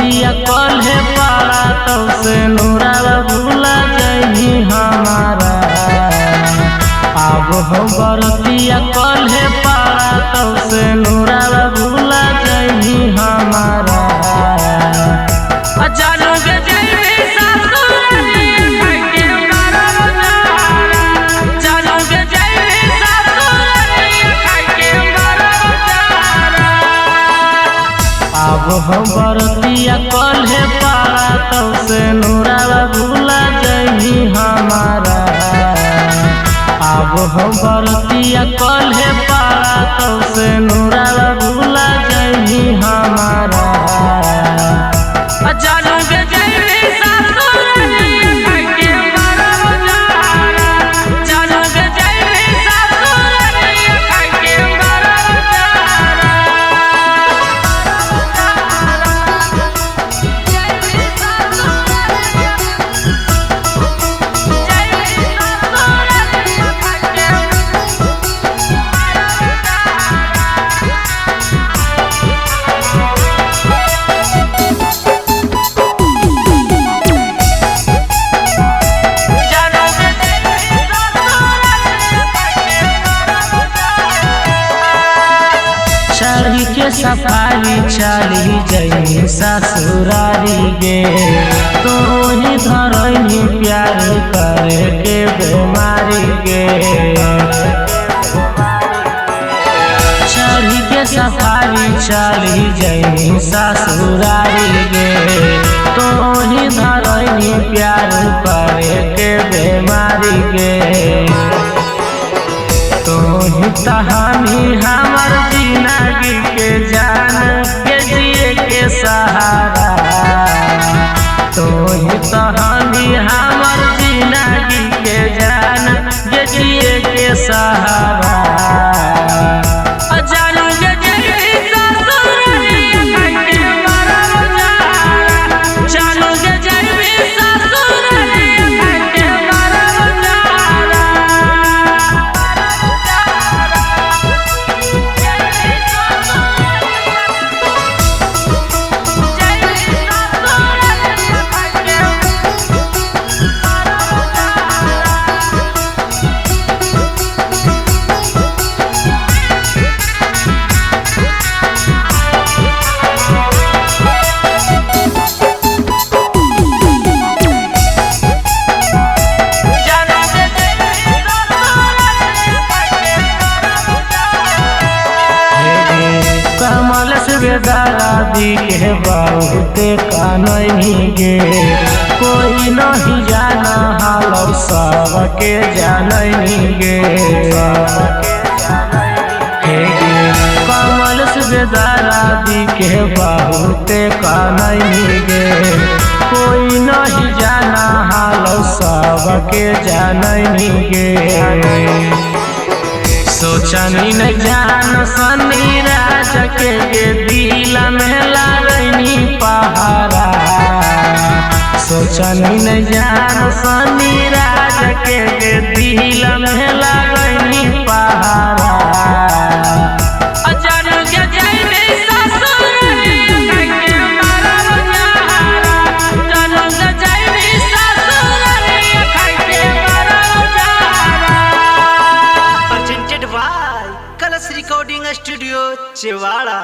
बरतिया कल्हे पारा तो से नूरावा भूला जही हमारा। अब हो बरतिया कल्हे पारा तो से नूरावा भूला जही हमारा। जानू गे जइबी ससुरारी खाके मरब जहरा। जानू गे जइबी ससुरारी खाके मरब जहरा। अब हो बरतिया कल्हे पारा तो से नूरावा भूला जही हमारा। अब हो बरतिया कल्हे पारा तो से नूरावा भूला जही हमारा। जानू गे जइबी ससुरारी खाके मरब जहरा। जानू गे जइबी ससुरारी खाके मरब जहरा। चढ़ी के सफारी चली जई ससुरारी गे, तो ही धरनी प्यार करे के बेमारी गे। चढ़ी के सफारी चली जई ससुरारी गे, तो ही धरनी प्यार करे के बेमारी गे। तो ही तहानी हमार जिंदगी के जान के जिए के सहारा। तो ही तहानी हमार जिंदगी के जान के जिए के सहारा। जानू गे जइबी ससुरारी खाके मरब जहरा। जानू गे जइबी ससुरारी खाके मरब जहरा। कमल से बेदादी के बहुते कानही गे, कोई नहीं जाना हाल सबके जानही गे। हे गे कमल से बेदादी के बहुते कानही गे, कोई नहीं जाना हाल सबके जानही गे। सोचनी न जान सनी राज के दिल में लागनी पहारा। सोचनी न जान सनी राज के दिल में लागनी पहारा। जानू गे जइबी ससुरारी खाके मरब जहरा। जानू गे जइबी ससुरारी खाके मरब Zahra. Presented by Kalash Recording Studio, Chewara.